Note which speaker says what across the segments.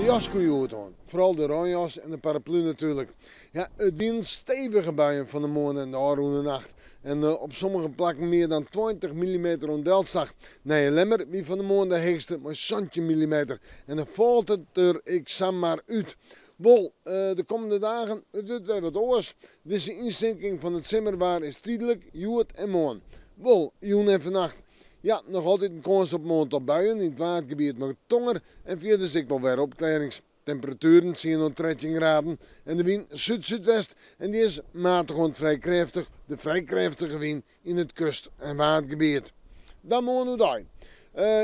Speaker 1: De jas koe hjoed oan, foaral de reinjas en de paraplu natuerlik. Ja, it wienen stevige buien fan 'e moarn en de ôfrûne nacht. En op sommige plakken mear dan 20 millimeter oan delslach. Nijelemmer wie fan 'e moarn de heechste mei 17 millimeter. En dan falt it der ek samar út. Wol, de kommende dagen, it wurdt wer wat oars. Dizze ynsinking fan it simmerwaar is tydlik, hjoed en moarn. Wol, jûn en fannacht. Ja, noch altyd in kâns op in oantal buien yn it Waadgebiet mei tonger en fierders ek wol wer opklearrings. Temperatueren tsien oant 13 graden en de wyn súd-súdwest en dy is matich oant frij krêftich, de frij krêftige wyn yn it kust en Waadgebiet. Dan moarn oerdei.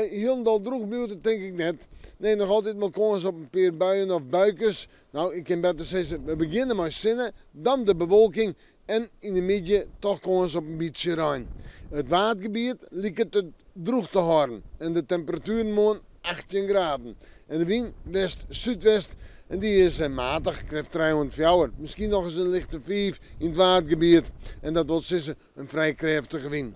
Speaker 1: Hielendal drûch bliuwt it tink ik net. Nee, noch altyd wol kâns op in pear buien of buikes. No, ik kin better sizze, we begjinne mei sinne, dan de bewolking en yn de middei toch kâns op in bytsje rein. It Waadgebiet liket it drûch te hâlden en de temperatueren moarn 18 graden. En de wyn west-súdwest en dy is matich, krêft trije oant fjouwer, miskien noch ris in lichte fiif yn it Waadgebiet. En dat wol sizze in frij krêftige wyn.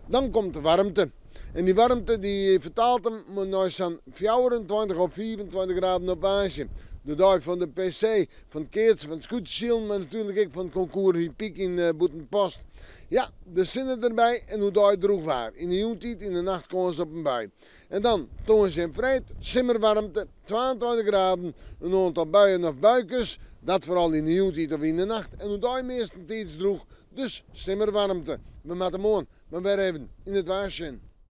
Speaker 1: Dan komt de waarmte. En dy waarmte dy fertaalt him nei sa'n 24 of 25 graden op woansdei. De dei fan de PC, fan it keatsen, fan it skûtsjesilen, mar natuerlik ek fan it konkoers Hippyk yn Bûtenpost. Ja, de sinne derby en oerdei drûch waar. Yn de jûntiid, yn de nacht kâns op in bui. En dan tongersdei en freed, simmerwaarmte, 22 graden, in oantal buien of buikes, dat foaral yn de jûntiid of yn de nacht en oerdei meastentiids drûch, dus simmerwaarmte. We moatte moarn mar wer even yn it waar sjen.